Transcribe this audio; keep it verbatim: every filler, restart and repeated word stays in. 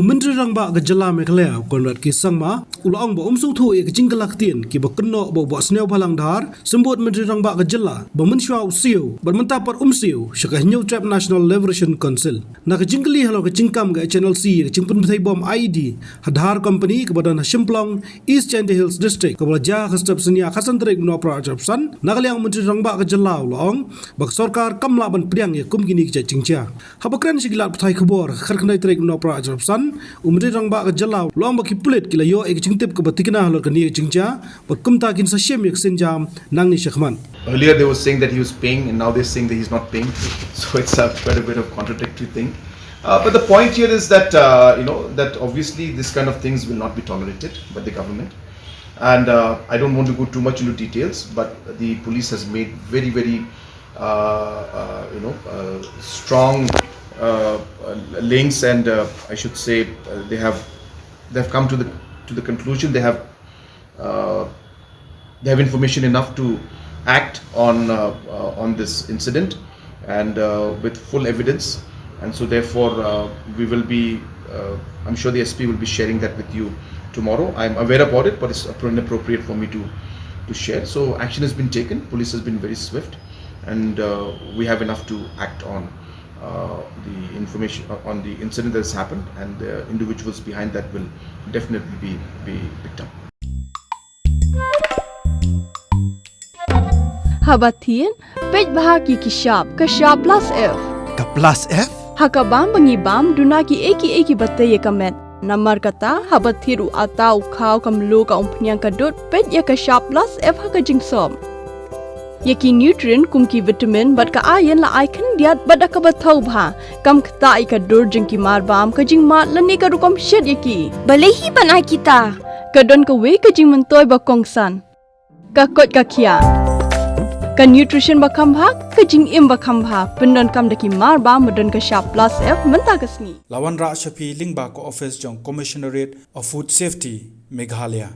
U Myntri Rangbah ka jylla Meghalaya, u Conrad K Sangma, u la ong ba um sngewthuh ïa ka jingkylla ktien kiba kynnoh ba u Bah Sniawbhalang Dhar, symbud Myntri Rangbah ka jylla ba mynshuwa u siew bad mynta pat um siew sha ka Hynñiewtrep National Liberation Council. Na ka jingkylli halor ka jingkam ka H N L C ïa ka jingpynbthei bom I E D ha Dhar Company kaba don ha Shymplong, East Jaintia Hills District, kaba la jia ha ka step synñia khatsan tarik u Nohprah arhajar arphew san, na ka liang u Myntri Rangbah ka jylla u la ong ba ka sorkar kam lah ban pdiang ïa kum kine ki jait jingjia. Haba kren sha ki lad pathai khubor ha ka khatkhyndai tarik u Nohprah arhajar arphew san, u Myntri Rangbah ka jylla u la ong ba ki pulit ki la ïoh ïa ka jingtip kaba thikna halor kane ka jingjia bad kumta kin sa shim ïa ka sienjam nangne shakhmat. Earlier they were saying that he was paying, and now they're saying that he's not paying. So it's a, quite a bit of contradictory thing. Uh, but the point here is that, uh, you know, that obviously this kind of things will not be tolerated by the government. And uh, I don't want to go too much into details, but the police has made very, very, uh, uh, you know, uh, strong uh, uh, links, and uh, I should say uh, they have, they have come to the, to the conclusion, they have uh, they have information enough to act on, uh, uh, on this incident, and uh, with full evidence. And so therefore, uh, we will be, uh, I'm sure the S P will be sharing that with you tomorrow. I'm aware about it, but it's appro-, inappropriate for me to, to share. So action has been taken. Police has been very swift, and uh, we have enough to act on uh, the information, uh, on the incident that has happened, and the individuals behind that will definitely be, be picked up. Haba thied, peit bha ki ki shap, ka shap plus F. Ka plus F? Ha ka bam ba ngi bam, duna ki ei ki ei kiba tei ïa ka met. Namar kata, haba thied u atta, u khaw, ka mluh, ka umphniang, ka dud, peit ïa ka shap plus F ha ka jingsop. Ïa ki nutrient kum ki vitamin bad ka iron la ai khyndiat bad da kaba thaw bha. Kam ktah ïa ka dur jong ki mar bam, ka jingmad lane ka rukom shet ïa ki. Balei hi ban ai kita? Ka don kawei ka jingmyntoi ba kongsan. Ka koit ka khiah. Ka nutrition ba kham bha, ka jingim ba kham bha. Pyndonkam da ki mar bam ba don ka shap plus F mynta ka sngi. La wanrah sha phi lyngba ka office jong Commissionerate of Food Safety, Meghalaya.